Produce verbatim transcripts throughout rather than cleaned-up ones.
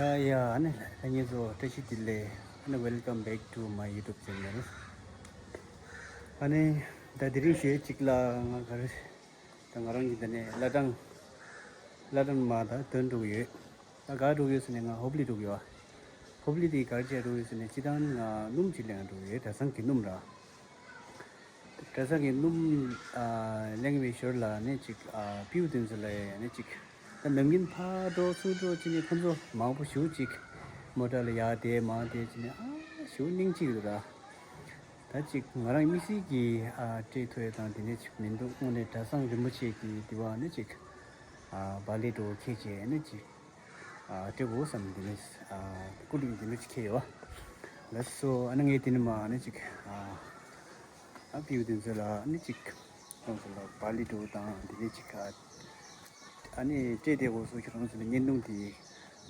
ཡ་ཡ། ཨ་ནི་ལྷན་རྒྱས་ཚོ་བཀྲ་ཤིས་བདེ་ལེགས། ཨ་ནི་welcome back to my YouTube channel. ཨ་ནི་ད་དེ་རིང་ཞོལ་གཅིག་ལ་ང་ག་རེ་ད་ང་རང་གི་ད་ནས་བླ་བྲང་བླ་བྲང་མ་ད་དོན་འགྲོ་གི་ཡོད། ད་ག་འགྲོ་གི་ཡོད་ཟེར་ནས་ང་ཧོབ་ལི་འགྲོ་གི་ཡོད། ཧོབ་ལི་དེ་ག་རེ་བྱས་འགྲོ་གི་ཡོད་ཟེར་ནས་སྤྱི་བཏང་ང་སྣུམ་ཅིག་ལེན་འགྲོ་གི་ཡོད། གྲྭ་ཚང་གི་སྣུམ་ར། གྲྭ་ཚང་གི་སྣུམ་ཨ་གླེང་བའི་ཞོར་ལ་ནི་ཅིག་ཨ་སྤྲེའུ་དེ་ཚོ་ལ་ནི་ཅིག་ད་ནམ་རྒྱུན་ཕར་འགྲོ་ཚུར་འགྲོ་བྱས་ནས་ཁོ་ཚོ་མང་པོ་ཞེ་ཅིག་མོ་ཊ་ལ་ཡར་བསྡད་མར་བསྡད་བྱས་ནས་ཨ་ཞེ་སྙིང་རྗེ་འདུག་ར། ད་ཅིག་ང་རང་དམིགས་བསལ་གྱིས་ཨ་སྤྲད་ཐུབ་ཡ་དང་དེ་འདྲ་ཅིག་མི་འདུག་དངོས་གནས་གྲྭ་ཚང་རིན་པོ་ཆེ་གི་དེ་བ་ནི་ཅིག་ཨ་བ་ལི་འགྲོ་ཁྱེད་ཀྱིས་ནི་ཅིག་ཨ་སྤྲད་དགོས་བསམ་དེ་ནི་ཨ་ཀུ་ལུ་དེ་ནི་ཅིག་ཁྱེད་ཡོད་བ། ལགས་སོ། ཨ་ནི་ངས་དེ་ནི་མ་ནི་ཅིག་ཨ་ཨ་སྤྲེའུ་དེ་ཚོ་ལ་ནི་ཅིག་ཁོང་ཚོ་ལ་བ་ལི་འགྲོ་དང་དེ་ནི་ཅིག་ཨ་ཨ་ནི་སྤྲད་བསྡད་དགོས་སོ། ཁྱོད་རང་ཚོ་ལ་བརྙན་ཐུང་དེ་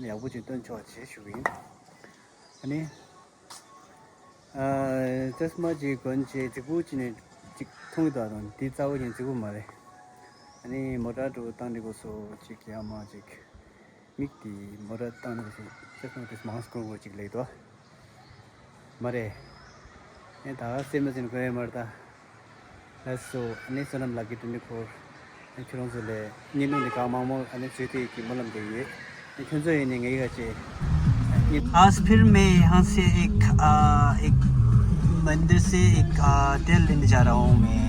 ནི་ཡག་པོ་ཅིག་སྟོན་ཆོག་ཅེས་ཞུ་གི་ཡིན། ཨ་ནི། ཨ་ཙེས་མ་ཅིག་གོན་བྱས་རྫིག་པོ་ཅིག་ནས་ཅིག་མཐོང་གི་འདུག་དང་འདི་རྩ་བ་ཉིད་རྫིག་པོ་མ་རེད། ཨ་ནི་མོ་ཊ་འགྲོ་བཏང་འདི་གོ་སོ་ཅིག་ཡ་མ་ཅིག་མིག་དེ་མོ་ཊ་བཏང་འདི་གོ་སོ་ཙེས་མ་ཏེས་མང་སྐོར་གོ་ཅིག་ལེགས་འདུག་མ་རེད། ཨེ་ད་སེམས་མ་ཟིན་གོ་ཡ་མ་རེད་ད། ལགས་སོ། ཨ་ནི་བསོད་ནམས་ལགས་ཀྱི་དྲིན་ལས་འཁོར། ཨ་ཁྱོད་རང་ཚོ་ལས་བརྙན་ཐུང་འདི་གང་མང་མང་ཨ་ནི་བཟོས་ཏེ་ཀྱི་སྨོན་ལམ་འདེབས་ཡོད། ཨ་ཁྱོད་ཚོ་ཡིན་ནི་ངའི་ག་ཅེ། आज फिर मैं यहाँ से एक आ, एक मंदिर से एक आ, तेल लेने जा रहा हूँ मैं।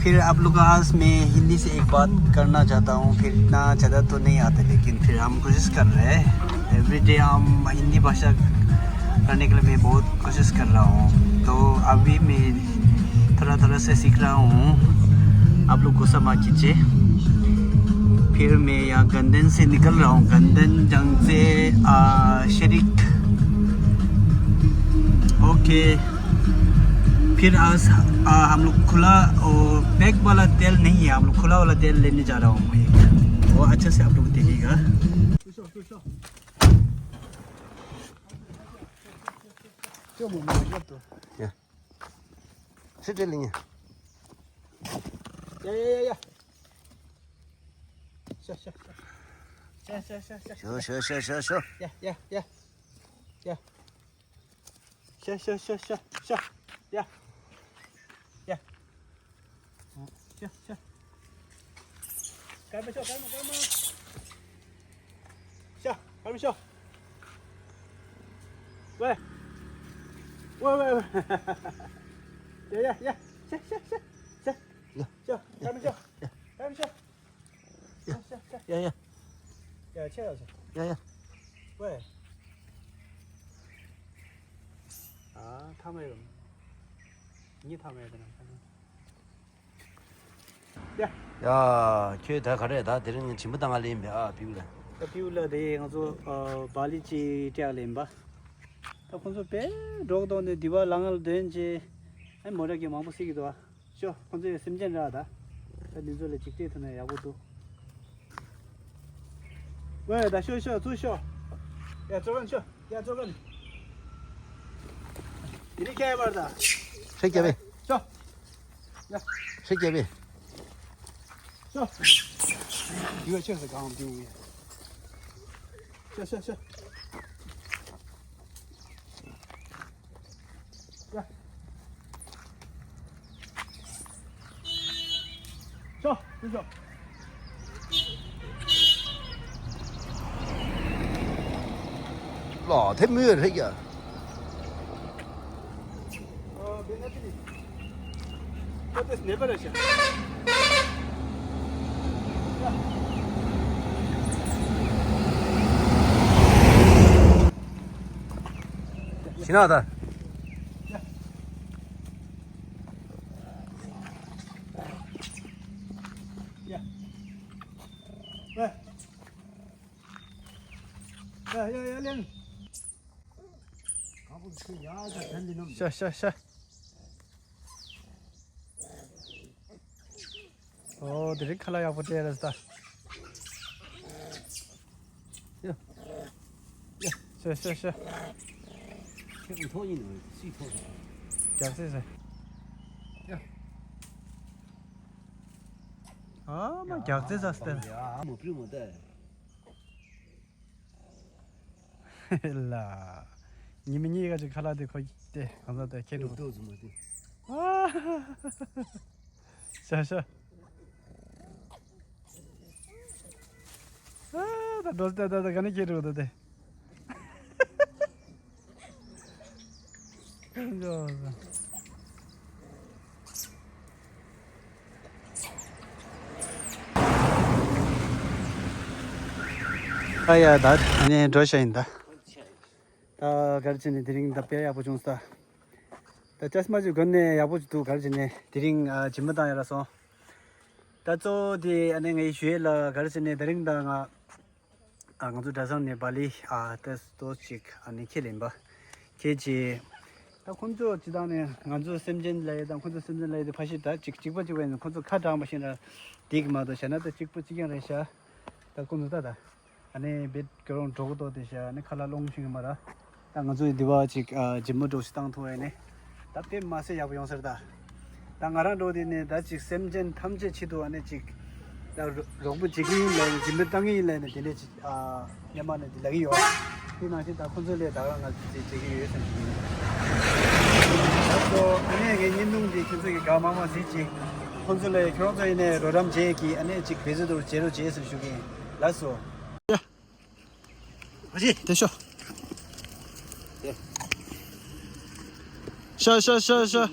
फिर आप लोग का आज मैं हिंदी से एक बात करना चाहता हूँ। फिर इतना ज़्यादा तो नहीं आता, लेकिन फिर हम कोशिश कर रहे हैं। एवरीडे हम हिंदी भाषा करने के लिए मैं बहुत कोशिश कर रहा हूँ। तो अभी मैं थोड़ा थोड़ा सा सीख रहा हूँ, आप लोग गुस्सा मत कीजिए। फिर मैं यहाँ गंदन से निकल रहा हूँ, गंदन जंग से आ, शरीक। ओके। फिर आज आ, हम लोग खुला, ओ, पैक वाला तेल नहीं है, हम लोग खुला वाला तेल लेने जा रहा हूँ मैं। वो अच्छा से आप लोग देखिएगा। ཡ། ཤི་ཏྲེ་ལིང་ཡ། ཡ་ཡ་ཡ་ཡ། ཤ་ཤ་ཤ། ཤ་ཤ་ཤ་ཤ། ཤོ་ཤོ་ཤོ་ཤོ་ཤོ། ཡ་ཡ་ཡ། ཡ། ཤ་ཤ་ཤ་ཤ་ཤ། ཡ། ཡ། ཤ་ཤ། སྐར་མ་ཤོག་སྐར་མ་སྐར་མ། ཤ། སྐར་མ་ཤོག་ཝེ། ཝེ་ཝེ་ཝེ། ཡ་ཡ་ཡ། ཤ་ཤ་ཤ་ཤ། ཤ། སྐར་མ་ཤོག་སྐར་མ་ཤོག་ཡ་ཡ་ཡ། ཡ་ཡ། ཡ་ཆེ་ཡ་ཆེ། ཡ་ཡ། ཝེ། ཨ་ཐ་མ་ཡོད། ཉི་ཐ་མ་ཡོད་ན། ཡ། ཡ། ཁྱོད་ད་ག་རེ་ད་དེ་རིང་ཞིམ་པོ་བཏང་ག་ལེན་པས་ཨ་བིའུ་ལ། ད་བིའུ་ལ་དེ་ང་ཚོ་ཨ་བ་ལི་ཅི་སྤྲད་ལེན་པ། ད་ཁོང་ཚོ་དཔེ་འགྲོ་གདོང་ནས་དེ་བ་ལ་ང་ལ་དོན་ཅེ། ཨ་མོ་ཊ་གི་མང་པོ་སྲིད་ཀྱི་འདུག་ཨ། ཤོ། ཁོང་ཚོ་ཡང་སེམས་ཅན་ར་ད། ད་འདི་ཚོ་ལ་ཅིག་སྤྲད་ཐུབ་ན་ཡག་པོ་འདུག་ཝེ་ད་ཤོ་ཤོ་ཚུར་ཤོ། ཡ་ཙོ་གན་ཤོ། ཡ་ཙོ་གན། དེ་རིང་ཁྱེད་པར་ད། ཧྲེ་རྒྱབ་པས། ཤོ། ཡ། ཧྲེ་རྒྱབ་པས། ཤོ། ཡུལ་ཆེ་ས་གང་འདུག་ཡ། ཤོ་ཤོ་ཤོ། ཤོ། ཤོ། ལོ་དེ་མོས་རེད་ཀྱ། ཤི་ན་ད། ཤ་ཤ་ཤ། ཨོ་དེ་རིང་ཁ་ལག་ཡག་པོ་སྤྲད་རེད་ད། ཡ། ཡ། ཤ་ཤ་ཤ། ཁྱེད་ཀྱི་ཐོག་ཡིན་ནོ་སུའི་ཐོག་ཟེར། རྒྱག་རྩེ་ཟེར། ཡ། ཨ་མ་རྒྱག་རྩེ་ཟ་སྟེ། ཡ་ཨ་མ་པྲི་མོ་ཏེ། ལ། ཉི་མ་གཉིས་ཀ་ཅིག་ཁ་ལག་དེ་ཁོ་དེ་གང་ཟག་དེ་ཁྱེད་འགྲོ། ཏོག་ཙམ་མ་དེ། ཤ་ཤ། ཨ་ད་འགྲོ་ད་ད་ད་ག་ནས་ཁྱེད་འགྲོ་ད་དེ། ཨ་ཡ་ད་ནས་འགྲོ་ཤ་ཡིན་ད། ད་ག་རེ་བྱས་ནས་དེ་རིང་ད་དཔེ་ཡག་པོ་བྱུང་ས། ད་ཅ་སྨ་ཅིག་དགོན་ནས་ཡག་པོ་ཅིག་འདུག་ག་རེ་བྱས་ནས་དེ་རིང་ཨ་སྦྱིན་པ་བཏང་ཡ་ར་སོང་། ད་གཙོ་བོ་དེ་ཨ་ནི་ངའི་ཞུ་ཡས་ལ་ག་རེ་བྱས་ནས་དེ་རིང་ད་ང་ཨ་ང་ཚོ་གྲྭ་ཚང་ནས་བ་ལི་ཨ་ཏེ་སྟོ་ཅིག་ཨ་ནི་ཁྱེད་ལེན་པ་ཁྱེད་ཀྱིས་ད་ཁོང་ཚོ་སྤྱི་བཏང་ནས་ང་ཚོ་སེམས་ཅན་ལ་ཡོད་དང་ཁོང་ཚོ་སེམས་ཅན་ལ་ཡོད་དེ་ཕ་ཤི་ད་ཅིག་གཅིག་པ་གཅིག་པ་ཡིན་ན་ཁོང་ཚོ་ཁ་གྲགས་མ་ཤེས་ན་འགྲིག་གི་མ་གཏོགས་བྱས་ན་ད་གཅིག་པ་གཅིག་རྐྱང་རེད་ཤག་ད་ཁོང་ཚོ་ད་ད། ཨ་ནི་བེད་ཀྱི་རོང་འགྲོ་གི་འདུག་དེ་ཤ་ཨ་ནི་ཁ་ལག་སློང་ཤེས་ཀྱི་མ་ར། ད་ང་ཚོ་ཡི་འདི་བ་ཅིག་ཨ་ཇི་མ་འགྲོ་ཞིག་བཏང་ཐུབ་ཨ་ནི། ད་དེ་མ་ཟད་ཡག་པོ་ཡོང་ས་རེད་ད། ད་ང་རང་འགྲོ་དེ་ནི་ད་ཅིག་སེམས་ཅན་ཐམས་ཅད་ཆེད་དུ་ཨ་ནི་ཅིག་ད་རོ་རོགས་པ་བྱེད་ཀྱི་ཡིན་ལབ་ནི་ཇི་མ་བཏང་གི་ཡིན་ལབ་ནི་དེ་འདྲས་ཅིག་ཨ་སྔོན་མ་ནས་དེ་ལབ་ཀྱི་ཡོད། དེ་ནང་བཞིན་ད་ཁོ་ཚོ་ལས་ད་ག་ང་ཚོ་དེ་བྱེད་ཀྱི་ཡོད་བསམ་གྱི་ཡིན། ད་ཚོ་ཨ་ནི་ངའི་བརྙན་ཐུང་འདི་ཁྱོད་ཚོ་གི་དགའ་མང་མང་གཟིགས་ཅིག་ཁོ་ཚོ་ལས་ཁྱོད་ཚོ་ཡིན་ནའི་རོགས་རམ་བྱེད་ཀྱི་ཨ་ནི་ཅིག་བེད་སྤྱོད་དུ་བྱེད་རོགས་བྱེད་ཟེར་ཞུ་གི་ཡིན། ལགས་སོ། ཨ་ཅེ། དེ་ཤོ། ཤ་ཤ་ཤ་ཤ།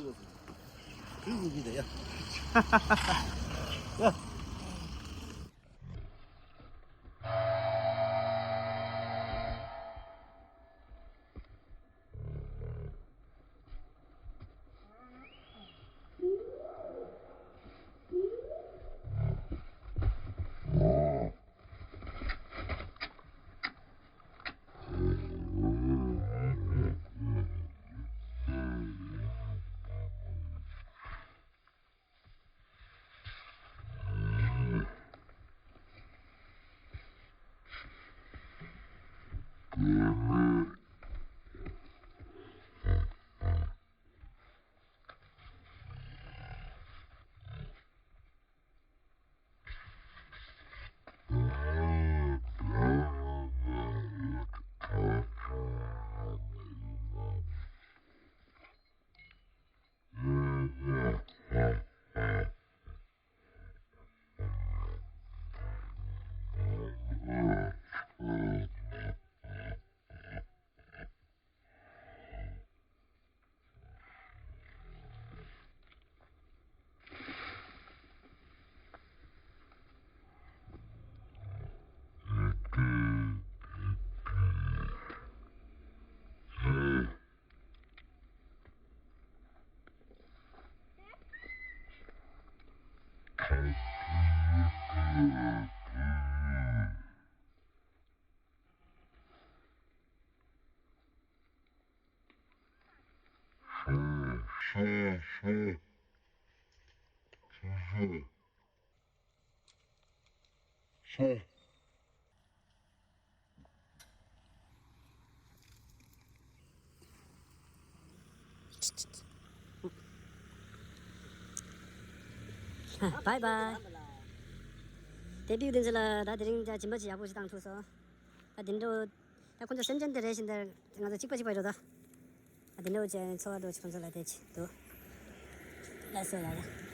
བའི་བའི། དེ་བིའུ་དེ་ཚོ་ལ་ད་དེ་རིང་ཅག་སྦྱིན་པ་ཅིག་ཡག་པོ་ཞིག་བཏང་ཐུབ་སོང་། ད་དེ་འདྲ། ད་ཁོང་ཚོ་སེམས་ཅན་དེ་རེད་བཞིན་དེར་ང་ཚོ་གཅིག་པ་གཅིག་པ་འགྲོ་ད། ད་དེ་འདྲ་བྱས་འཚོ་བ་འགྲོ་ཅིག་ཁོང་ཚོ་ལ་དེ་ཅིག་འདུག་ལགས་སོ་ལགས་ལགས།